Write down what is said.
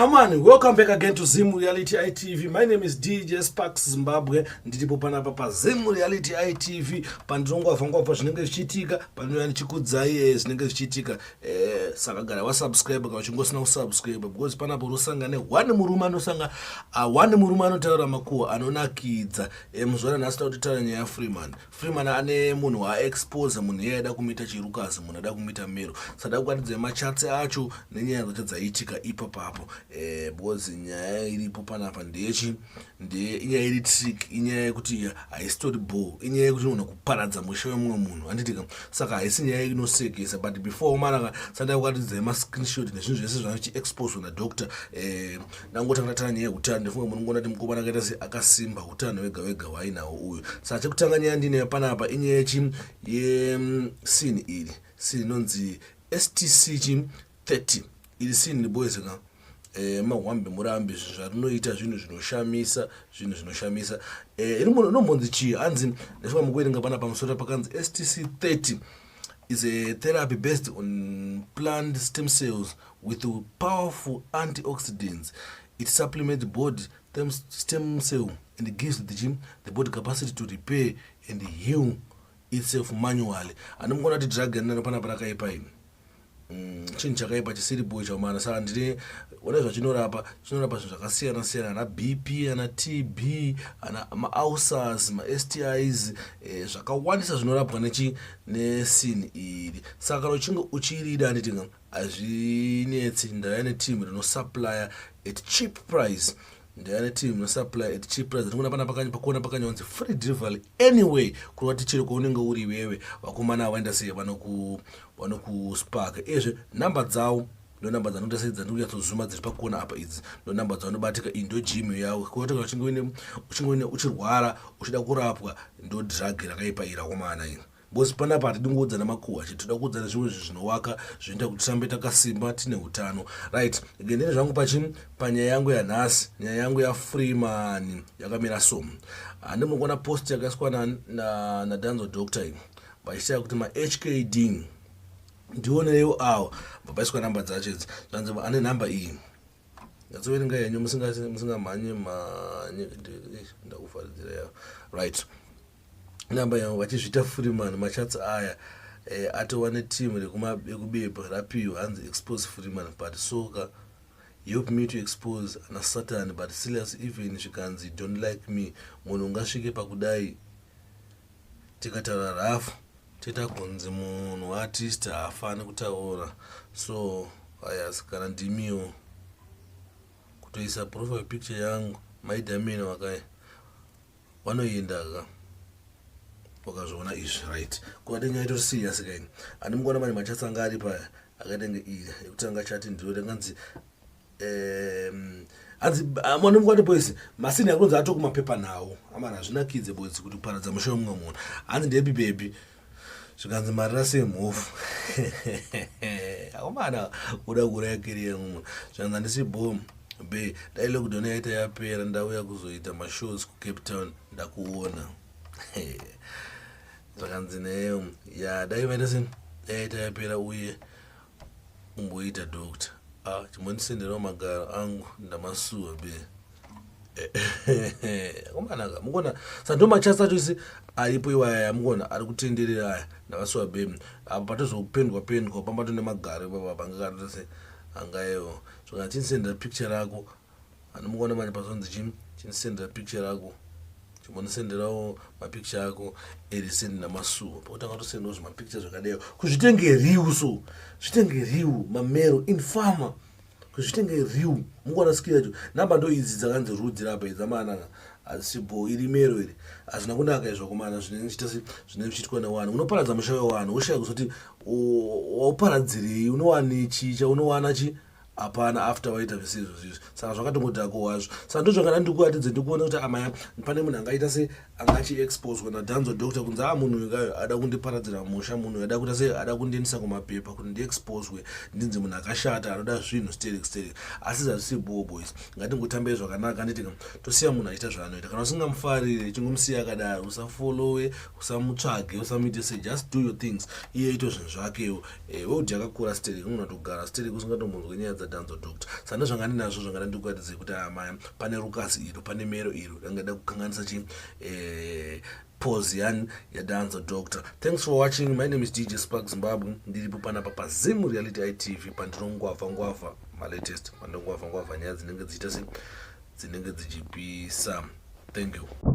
Yeah man, welcome back again to Zim Reality ITV. My name is DJ Sparks Zimbabwe. Ndiripo panapa pa Zim Reality ITV pandinongwavha ngwavha zvinenge zvichiitika, pandinouya ndichikudzai zvinenge zvichiitika. Saka gara wasubscribe kana uchinge usina kusubscribe because panapa unosangana ne one murume anosanga one murume anotaura makuhwa anonakidza. Muzuva ranhasi toda kutaura nyaya yaFreeman. Freeman ane munhu waaexpose, munhu iye aida kumuita chirukazi, munhu aida kumuita mero. Saka kuratidza machats acho nenyaya dzacho dzaiitika ipapapo, because nyaya iripo panapa ndeyechi ndeye inyaya iri trick, inyaya yekuti haisitori ball, inyaya yekuti unogona kuparadza musha wemumwe munhu, handitika? Saka haisi nyaya inosekesa. But before manaka sanda kuratidza mascreenshot nezvinhu zvese zvachiexposwa nadoctor, ndangotanga tatara nyaya yeutano. Ndifunga munongoona kuti mukomana akaita se akasimba, utano wega wega hwainawo uyu. Saka chekutanga, nyaya ndinayo panapa inyaya yechi yesini iri, sini inonzi STC chi 30. Iri sini, boys ka, mahwambe murambi, zvinhu zvarinoita zvinhu zvinoshamisa, zvinhu zvinoshamisa. Inombonzi chii? Hanzi, ndifunga mukuverenga pana pamusoro pakanzi STC 30 is a therapy based on plant stem cells with powerful antioxidants. It supplements body stem cell and gives the body capacity to repair and heal itself manually. Handimukuona kuti drug rinaro panapa rakaipa ini? Chinhu chakaipa chisiri boy chaumana. Saka ndine ona zvachinorapa, chinorapa zvinhu zvakasiyana siyana, ana BP, ana TB, ana maulcers, maSTIs, zvakawandisa zvinorapwa nechi nesini iri. Saka kana uchinge uchirida, handiti, hazvinetsi. Ndaya neteam rinosupplya at cheap price, ndaya neteam rinosupply at cheap price. Ndikuona pana pakona pakanyanzi "free delivery anyway", kureva kuti chero kwaunenge uri iwewe, vakomana vaenda sei, vanokusparka. Uyezve nhamba dzavo ndo namba dzanoita sei, dzandiri kunyatsozuma dziri pakona apa idzi, ndo namba dzanobatika. Iyi ndo gmail yavo. Kureva kuti kana uchinge uchirwara, uchida kurapwa, ndo drug rakaipa iri, akomana iri, because panapa hatidi kungoudzana makuhwa chete, toda kuudzana zvimwe zvinhu zvinovaka, zvinoita kuti tirambe takasimba, tine utano. Right, gendeni zvangu pachi panyaya yangu yanhasi. Nyaya yangu yaFreeman yakamira so. Handi mukuona post yakaiswa naDanzo Doctor iyi, vachitaya kuti maHKD ndionerewo awo, papaiswa namba dzacho idzi. Zvanzi ane nhamba iyi, nyatsoverenga henyu, musingamhanye mhanye, ndakuvharidzira yavo. Right, namba yavo vachizviita Freeman. Machats aya, atova neteam rekubepa rapiwa, hanzi "Expose Freeman." But soka help me to expose ana Satan. But serious, even zvikanzi "Don't like me", munhu ungasvike pakudai? Tikataura rafu, toita kunzi munhu artist haafani kutaura. So ayas, kana ndimiwo kutoisa profile picture yangu, maidhamini wakai vanoenda ka, wakazviona izvi? Right, kuvati nyaya itori serious kaini. Handimukuona mane machats anga ari paya akaitenge iyi yekutanga chati ndiro rakanzi, hanzi mwana boys, masini akunonzi atokumapepa nawo amana. Hazvinakidze, boys, kuti kuparadza musha wemumwe munhu. Hanzi ndepi baby? Zvikanzi marira semhofu. Akomana, kuda kuuraya career yemunhu. Zvikanzi handisi bom be, dai lockdown yaita yapera, ndauya kuzoita mashows kuCape Town, ndakuona. Zvakanzi neyo ya, dai vaita se dai yaita yapera uye umboita doctor. Ah, chimbondisenderawo magaro angu, ndamasuwa be. Akomanaka, mukona saka ndo machats acho isi aripo iwaya, mukona ari kutenderera aya. Ndakasuwa be apa patozopendwa pendwa pambato nemagaro ipapa pangakatose angaewo. Saka chinisendera picture rako. Handimukuona manje pazonzi chinisendera picture rako, chimbondisenderawo mapicture ako erecent namasuwa. Pakutanga tosendawo zvimapicture zvakadaiwo, kuzvitenge real, so zvitenge real mamero informa, kuzvitenge real. Mukuona skill yacho? Namba ndo idzi dzakanzi rudzi rapa idzi, amanaka, hazisibo iri mero iri. Hazvina kunaka izvo, komana, zvinenge zvichiitwa newanhu. Unoparadza musha wewanhu, woshaya kuzoti wauparadzirei, unowane chi chaunowana chi hapana after waita zvese izvo zvizvi. Saka zvakatongodhako wazvo. Saka ndo zvakada ndikuratidze, ndikuona kuti amaya pane munhu angaita se angachiexposwa naDanzo Doctor, kunzi a munhu uyu kayo ada kundiparadzira musha, munhu uyu ada kuita se ada kundiendesa kumapepa kuti ndiexposwe, ndinzi munhu akashata, anoda zvinhu sterek sterek. Asi zvazvisi boo, boys. Ngatingotambei zvakanaka, nditi tosiya munhu achiita zvaanoita. Kana usingamufariri, chingomusiya akadaro, usafollowe, usamutsvage, usamuite sei, just do your things. Iye ito zvinhu zvakewo. Weudi akakura sterek, unogona kutogara sterek usingatombonzwe nyaya. dzaDanzo Doctor. Saka ndozvanga ndinazvo zvanga ndikuratidze kuti amaya pane rukasi iro, pane mero iro rangada kukanganisa chi pose yani yaDanzo Doctor. Thanks for watching. My name is DJ Spark Zimbabwe. Ndiripo panapa paZim Reality ITV, pandinongwavha ngwavha malatest, pandinongwavha ngwavha nyaya dzinenge dzichiita se dzinenge dzichipisa. Thank you.